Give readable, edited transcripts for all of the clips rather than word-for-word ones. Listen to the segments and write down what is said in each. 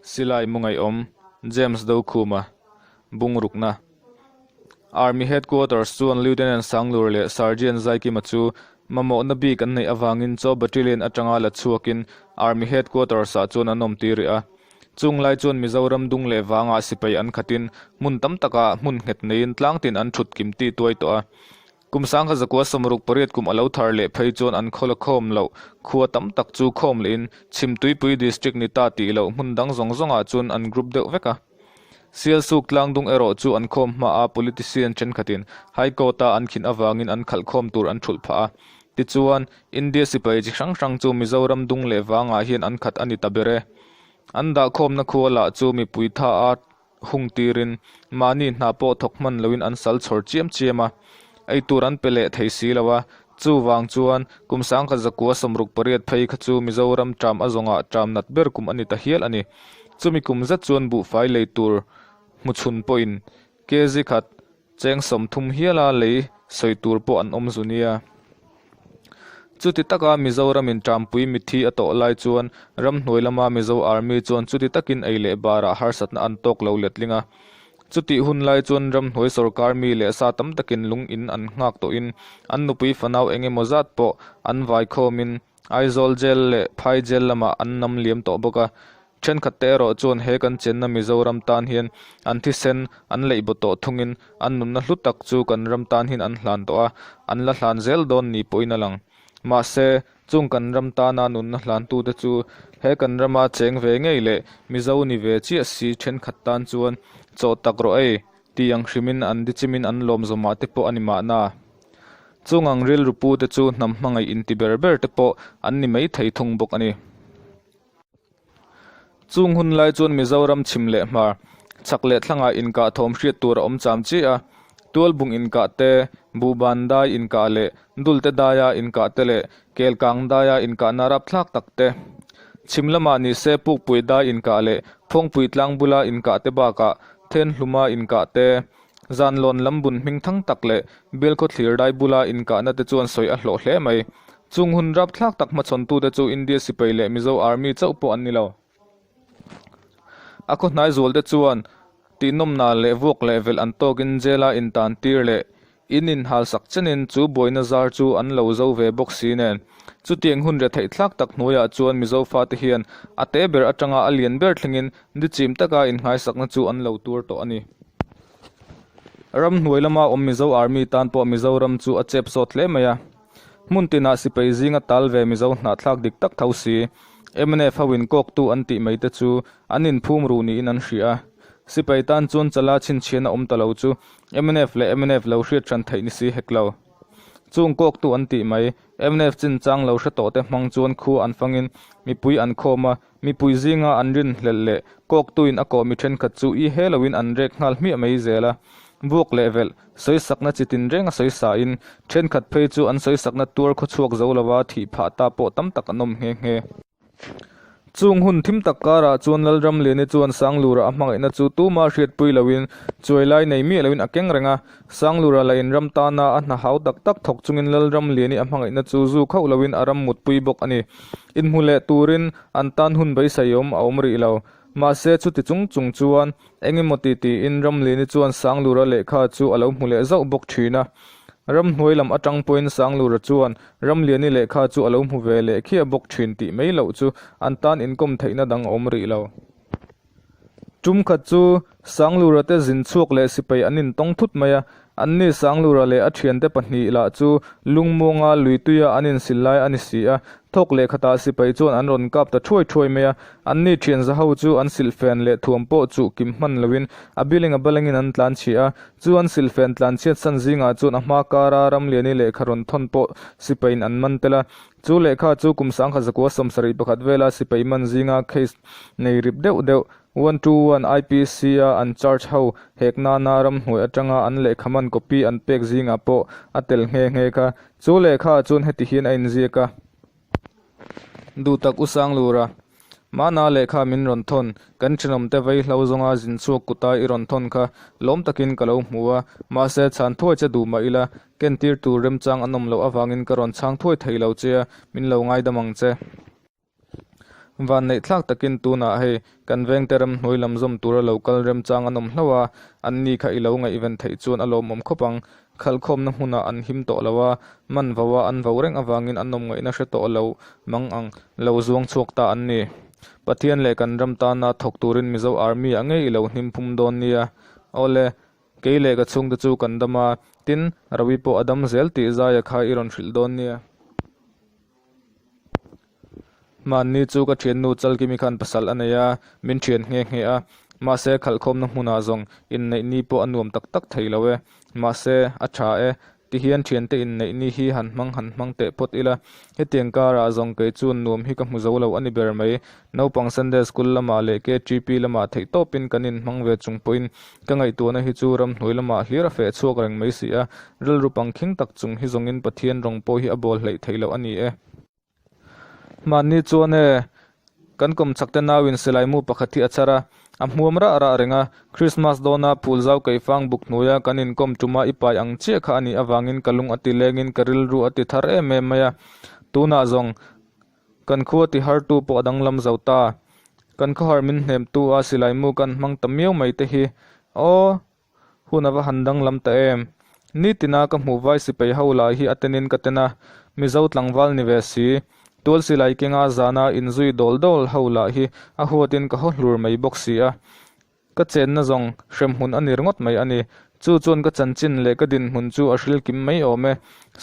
Silai mu ngaihawm, James Dokhuma, Bungrukna. Army Headquarters chuan Lieutenant Sanglur leh Sergeant Zaikima chu mamawhna bik an neih avangin chaw battalion atanga la chhuakin Army Headquarters-ah chuan an awm tir rih a. Chung lai chuan Mizoram dung leh vangah sipai an khatin hmun tam takah hmun nghet neiin tlangtin an thut kim tih tuai tawh a. Kum 1968 kum a lo thar leh phei chuan an khawla khawm loh khua tam tak chu khawm lehin Chhimtuipui District ni ta tih loh hmun dang zawng zawngah chuan an group deuh vek a. Sialsuk tlangdung erawh chu an khawm hma a politician thenkhatin High Court-a an khin avangin an khalh khawm tur an thulh phah a. Tichuan, India sipai chi hrang hrang chu Mizoram dung leh vangah hian an khat a ni ta ber e. An dahkhawmna khua lah chu mipui tha a hung tirin mahni hna pawh thawk hman loin an sal chhawr chiam chiam a, eitur an pe leh thei si lo a, chuvang chuan kum 1968 phei kha chu Mizoram ṭam a zawngah ṭam nat ber kum a ni ta hial a ni. Chumi kum zet chuan buhfai lei tur hmuchhun pawhin kg khat Cheng 30 hiala lei sawi tur pawh an awm zu nia. Chuti taka Mizoramin Ṭampui mithi a tawh lai chuan ramhnuai lama Mizo Army chuan chuti takin ei leh barah harsatna an tawk lo letling a. Chutih hun lai chuan ramhnuai sorkar mi leh sa tam takin lung in an nghak tawhin an nupui fanau eng emaw zat pawh an vaikhawmin Aizawl Jail leh Phai Jail lamah an nam liam tawh bawk a. Thenkhat te erawh chuan he kan chenna Mizoram tan hian an thisen an leih baw tawh thungin an nunna hlu tak chu kan ram tan hian an hlan tawh a, an la hlan zel dawn ni pawhin a lang. Mahse, chung kan ram tana nunna hlantute chu he kan rama cheng ve ngei leh Mizo ni ve chiah si thenkhat tan chuan chawh tak rawh ei tih ang hrimin an dichimin an lawm zawmah te pawh a ni mahna. Chung ang rilru pu te chu hnam hmangaih inti ber ber te pawh an ni mai thei thung bawk a ni. Chung hun lai chuan Mizoram chhim leh hmar, chhak leh thlangah inkah thawm hriat tur a awm cham chiah a. Tualbung inkah te, Buhban dai inkah leh Dulte daia inkah te leh Kelkang daia inkahna rapthlak tak te. Chhim lamah ni se Pukpui dai inkah leh Phawngpui tlang bula inkah te bakah Thenhluma inkah te, Zanlawn lam bun hming thang tak leh Bialkhaw thlir dai bula inkahna te chuan sawi a hlawh hle mai. Chung hun rapthlak tak hmachhawntute chu India sipai leh Mizo Army chauh pawh an ni lo. A khaw hnai zualte chuan tihnawmna leh vuak leh velh an tawkin jail-a intan tir leh in inhal sak chenin chu buaina zar chu an lo zo ve bawk si nen. Chutiang hun retheih thlak tak hnuaiah chuan Mizo fate hian a te ber atanga a lian ber thlengin dichim taka innghaisakna chu an lo tur tawh a ni. Ramhnuai lama awm Mizo Army tan pawh Mizoram chu a chep sawt hle mai a. Hmun tinah sipai zinga tal ve Mizo hnahthlak dik tak tho si, mnf ho in kawktu an tih mai te chu an inphum ruh niin an hria a. Sipai tan chuan chala chhinchhian a awm ta lo chu mnf leh mnf lo hriat hran theih ni si hek lo. Chung kawktu an tih mai, mnf chinchang lo hre tawh te hmang chuan khua an fangin mipui an khawm a, mipui zinga an rinhlelh leh kawktuin a kawh mi thenkhat chu i he loin an rek nghal hmiah mai zel a. Vuak leh velh, sawisakna chi tin reng a sawisain, thenkhat phei chu an sawisakna tuar khawchhuak zo lova thih phah ta pawh tam tak an awm nghe nghe. Chung hun thim tak karah chuan Lalramliani chuan Sanglura a hmangaihna chu tuma hriatpui loin chuai lai nei miah loin a keng reng a. Sanglura la inram tana a hna hau tak tak thawk chungin Lalramliani a hmangaihna chu zu khauh loin a ram mutpui bawk a ni. Inhmu leh turin an tan hun beiseiawm a awm rih lo. Mahse chuti chung chung chuan Eng emaw ti tiin Ramliani chuan Sanglura lehkha chu a lo hmu leh zauh bawk thin a. Ramhnuai lam atang pawhin Sanglura chuan Ramliani lehkha chu a lo hmu ve leh khiah bawk thin tih mai loh chu an tan inkawm theihna dang a awm rih lo. Tum khat chu Sanglura te zin chhuak leh sipai an intawng thut mai a, anni Sanglura leh a thiante pahnih lah chu lungmuanga luituia an insil lai a ni si a, Thawk leh khatah sipai chuan an rawn kap ta thuai thuai mai a, anni thian za ho chu an silhfen leh thuam pawh chuh kim hman loin a biling a balengin an tlan chhia a, chu an silhfen tlan chhiat san zingah chuan a hma kara Ramliani lehkha rawn thawn pawh sipaiin an man tel a, chu lehkha chu kum 1971 vela sipai man zinga case nei rip deuh deuh One two one IPC a an charge ho hek nana ramhnuai atanga an lehkha man copy an pek zingah pawh a tel nghe nghe kha. Chu lehkha ah chuan heti hian a inziak a. Duhtak U Sanglura, Mahna lehkha min rawn thawn, kan thenawmte vei hlo zawnga zin chhuak kuta i rawn thawn kha lawm takin ka lo hmu a, mahse chhan thuai che duh mah ila, kentir tur remchang an awm loh avangin ka rawn chhang thuai thei lo che a, min lo ngaidam ang che. Vanneihthlak takin tunah hei kan vengte ramhnuai lam zawm tura lo kal remchang an awm hlauh a, anni kha i lo ngaihven theih chuan a lawmawm khawp ang. Khalhkhawmna hmunah an him tawh lo a, man vo a an vo reng avangin an awm ngaihna hre tawh lo mang ang lo zuang chhuak ta an ni. Pathian leh kan ram tana thawk turin Mizo Army ah ngei i lo hnim phum dawn nia. Awle, kei leh ka chhungte chu kan dam a, tin, Rawi pawh a dam zel tih zaia kha i rawn hrilh dawn nia. Hmanni chu ka thiannu Chalkimi khan pasal a nei a, min thian nghe nghe a. Mahse, khalhkhawmna hmunah zawng inneih ni pawh a nuam tak tak thei lo e. Mahse, a tha e. Tihian thiante inneih ni hi han hmang han hmang teh phawt ila. Hetiang karah zawng kei chuan nuam hi ka hmu zo lo a ni ber mai. Naupang Sunday School lamah leh KTP lamah theihtawpin kan inhmang ve chung pawhin ka ngaihtuahna hi chu ramhnuai lamah hlir a feh chhuak reng mai si a, rilru pangkhing tak chung hi zawngin Pathian rawng pawh hi a bawl hleih theih loh a ni e. Mahni chuan e, kan kawmchhak te nauin silai mu pakhat hi a chhar a, a hmuam rah rah reng a, Christmas dawna phul zau keifang buk hnuaia kan inkawm tuma i pai ang chiah kha a nih avangin ka lung a ti lengin ka rilru a ti thar em em mai a, tunah zawng Kan khua ti hartu pawh a danglam zo ta. Kan khawhar min hnemtu a silai mu kan hmang ta miau mai te hi. Aw, hun a va han danglam ta em. Nitina ka hmuh vai sipai ho lai hi a tenin ka ten a, Mizo tlangval ni ve si. Tual silai kenga zana inzui dawl dawl ho lah hi a huatin ka haw hlur mai bawk si a. Ka chenna zawng hremhmun a ni ringawt mai a ni. Chu chuan ka chanchin leh ka dinhmun chu a hril kim mai awm e.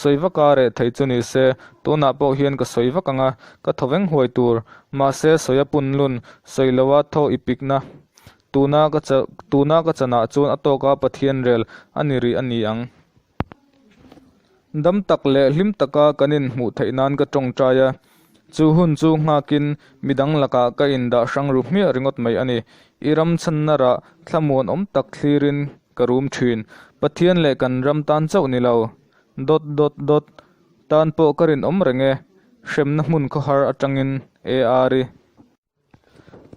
Sawi vaka reh thei chu ni se, tunah pawh hian ka sawi vak ang a, ka thaw veng huai tur. Mahse, sawi a pun lun, sawi loa thaw i pikna. Tuna ka tuna ka chanah chuan a tawka Pathian rel a ni rih a ni ang. Dam tak leh hlim taka kan inhmuh theih nan ka tawngtai a, chu hun chu nghakin midang lakah ka indah hrang ru hmiah ringawt mai a ni. I ram chhanna rah thlamuan awm tak thlirin ka rum thin. Pathian leh kan ram tan chauh ni lo. Dawt dawt dawt. Tan pawh ka rinawm reng e. Hremna hmun khawhar atangin AR i.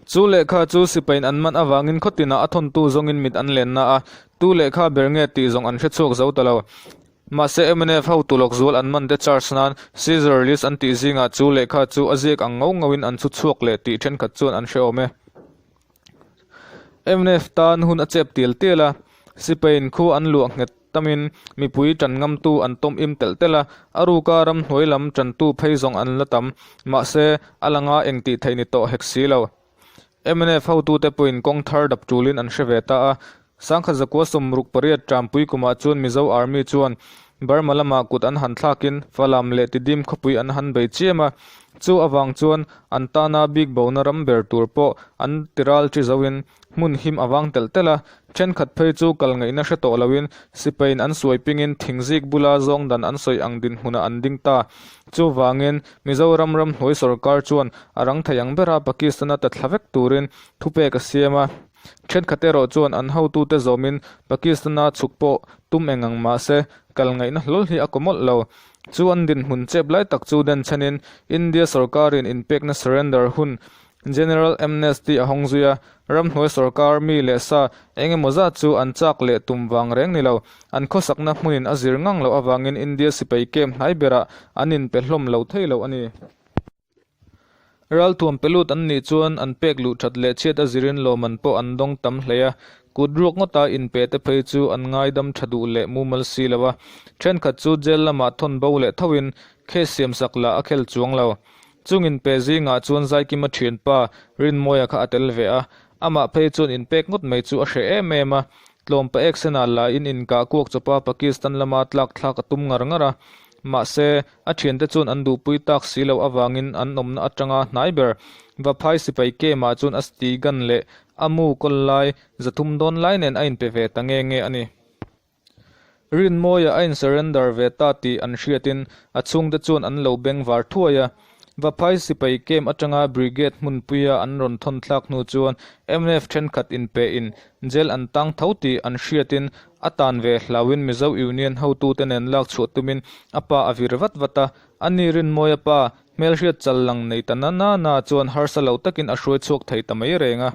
Chu lehkha chu sipain an man avangin khaw tinah a thawntu zawngin mit an lenna a, tu lehkha ber nge tih zawng an hre chhuak zo ta lo. Mahse mnf ho tulawk zual an man te charge nan Caesar list an tih zingah chu lehkha chu a ziak ang ngau ngauin an chhu chhuak leh tih thenkhat chuan an hre awm e. Mnf tan hun a chep tial tial a, sipain khu an luah nghet tamin mipui tan ngamtu an tawm im telh telh a, a ruka ramhnuai lam tantu phei zawng an la tam, mahse, a langa eng tih theih ni tawh hek si lo. Mnf hotute pawhin kawng thar dap tulin an hre ve ta a, Sangkhat zakua 68 Trampui kumah chuan Mizo Army chuan Burma lamah kut an han thlakin Falam leh Tidim khawpui an han bei chiam a, chu avang chuan an tana bik bona ram ber tur pawh an tiral chi zoin Hmun him a vang telh telh a, thenkhat phei chu kal ngaihna hre tawh loin sipaiin an suai pingin thingzik bula zawng dan an sawi ang dinhmunah an ding ta. Chuvangin, Mizoram ramhnuai sorkar chuan a rang thei ang bera Pakistan-a ta thla vek turin thupek a siam a. Thenkhat erawh chuan an hotute zawmin Pakistan-a chhuk pawh tum eng ang mahse, kal ngaihna hlawl hi a kaw mawlh lo. Chu an dinhmun chep lai tak chu denchhenin India sorkarin inpekna surrender hun General Amnesty a hawng zui a, ramhnuai sorkar mi leh sa eng emaw zat chu an chak leh tum vang reng ni lo. An khawsakna hmunin a zir ngang loh avangin India sipai camp hnai berah an inpe hlawm lo thei lo a ni. Ralthuam pe lut an nih chuan an pek luh that leh chhiat a zirin lawmman pawh an dawng tam hle a, kut ruak ngawta inpe te phei chu an ngaidam tha duh leh mumal si lo a, thenkhat chu jail lamah thawn bo leh thoin case siamsak lah a khel chuang lo. Chung inpe zingah chuan Zaikima thianpa Rinmawia kha a tel ve a, amah phei chuan inpek ngawt mai chu a hreh em em a. Tlawmpa eksenah lahin inkah kuak chawpa Pakistan lama tlak thlak a tum ngar ngar a. Mahse, a thiante chuan an duhpui tak si loh avangin an awmna atanga hnai ber Vaphai sipai camp-ah chuan a sti gun leh a mu kawl lai 300 dawn lai nen a inpe ve ta nge nge a ni. Rinmawia a in-surrender ve ta tih an hriatin a chhungte chuan an lo beng var thuai a. Vaphai sipai camp atanga Brigade hmunpuia an rawn thawn thlak hnu chuan mnf thenkhat inpehin jail an tang tho tih an hriatin a tan ve hlauhin Mizo Union hotute nen lak chhuah tumin a pa a vir vat vat a. Ani Rinmawia pa hmelhriat chal lang nei ta na na na chuan harsa lo takin a hruai chhuak thei ta mai reng a.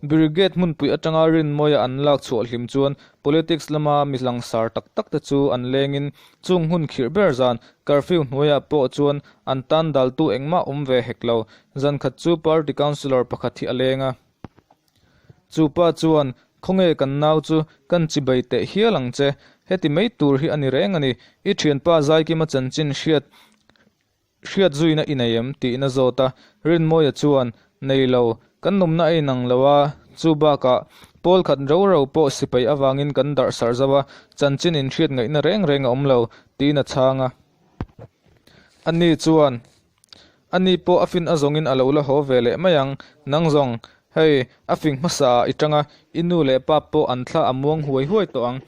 Brigade hmunpui atanga Rinmawia an lak chhuah hlim chuan politics lama mi langsar tak tak te chu an lengin chung hun khirh ber zan curfew hnuaiah pawh chuan an tan daltu engmah awm ve hek lo. Zan khat chu party councillor pakhat hi a leng a. Chu pa chuan, Khawnge kan nau chu kan chibai teh hial ang che, heti mai tur hi a ni reng a ni, i thianpa Zaikima chanchin hriat Hriat zuina i nei em? tiin a zawt a. Rinmawia chuan, Nei lo, kan awmna a inang lo a, chu bakah pawl khat ro ro pawh sipai avangin kan darh sarh zauh a, chanchin inhriat ngaihna reng reng a awm lo, tiin a chhang a. Ani chuan, Ani pawh a fin a zawngin a lo la haw ve leh mai ang, nang zawng, hei, a fing hmasa ah i tang a, i nu leh pa pawh an thla a muang huai huai tawh ang.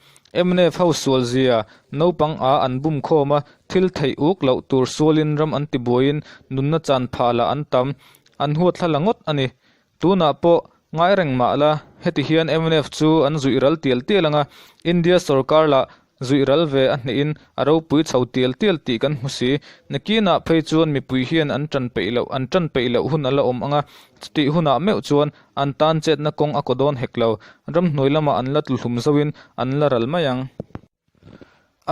Mnf ho sual zia, naupang a an bum khawm a, thil theih uk loh tur sualin ram an ti buaiin nunna chan phah lah an tam, an huat thla la ngawt a ni. Tunah pawh ngai reng mah la, heti hian mnf chu an zuih ral tial tial ang a, India sorkar lah Zuih ral ve a hnehin a ropui chho tial tial tih kan hmu si. Nakinah phei chuan mipui hian an tan peih loh an tan peih loh hun a la awm ang a, chutih hunah meuh chuan an tan chetna kawng a kaw dawn hek lo. Ramhnuai lamah an la tluhlum zoin an la ral mai ang.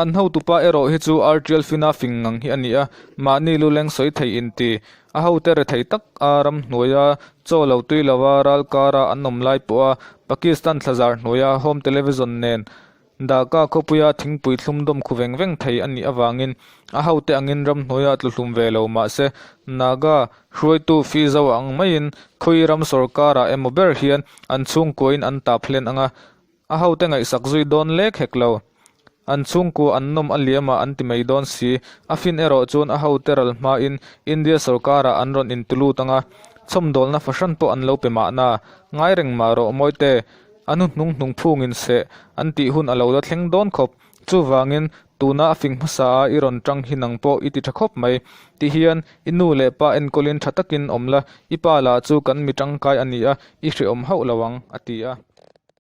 An hotupa erawh hi chu Artial Fina fing ngang hi a ni a, mahni luleng sawi thei inti. A hote rethei tak a ramhnuaia chaw lo tui lova ral kara an awm lai pawha Pakistan thlazar hnuaia home television nen Dhaka khawpuia thingpui thlum dawm khu veng veng thei a nih avangin a hote angin ramhnuaiah tluhlum ve lo mah se, Naga hruaitu fi zo ang maiin khawi ram sawrkarah emaw ber hian an chhungkuain an tap hlen ang a, a hote ngaihsak zui dawn lek hek lo. An chhungkua an nawm a liamah an ti mai dawn si. A fin erawh chuan a hote ral hmain India sawrkarah an rawn intulut ang a, chhawmdawlna fahran pawh an lo pe mahna. Ngai reng mah rawh Mawite, A nu hnung hnung phungin seh an tih hun a lo la thleng dawn khawp. Chuvangin, tuna a fing hmasa a i rawn tang hi nang pawh i ti tha khawp mai. Ti hian, i nu leh pa enkawlin tha takin awm la, i pa lah chu kan mi tangkai a ni a, i hrehawm hauh lo ang, a ti a.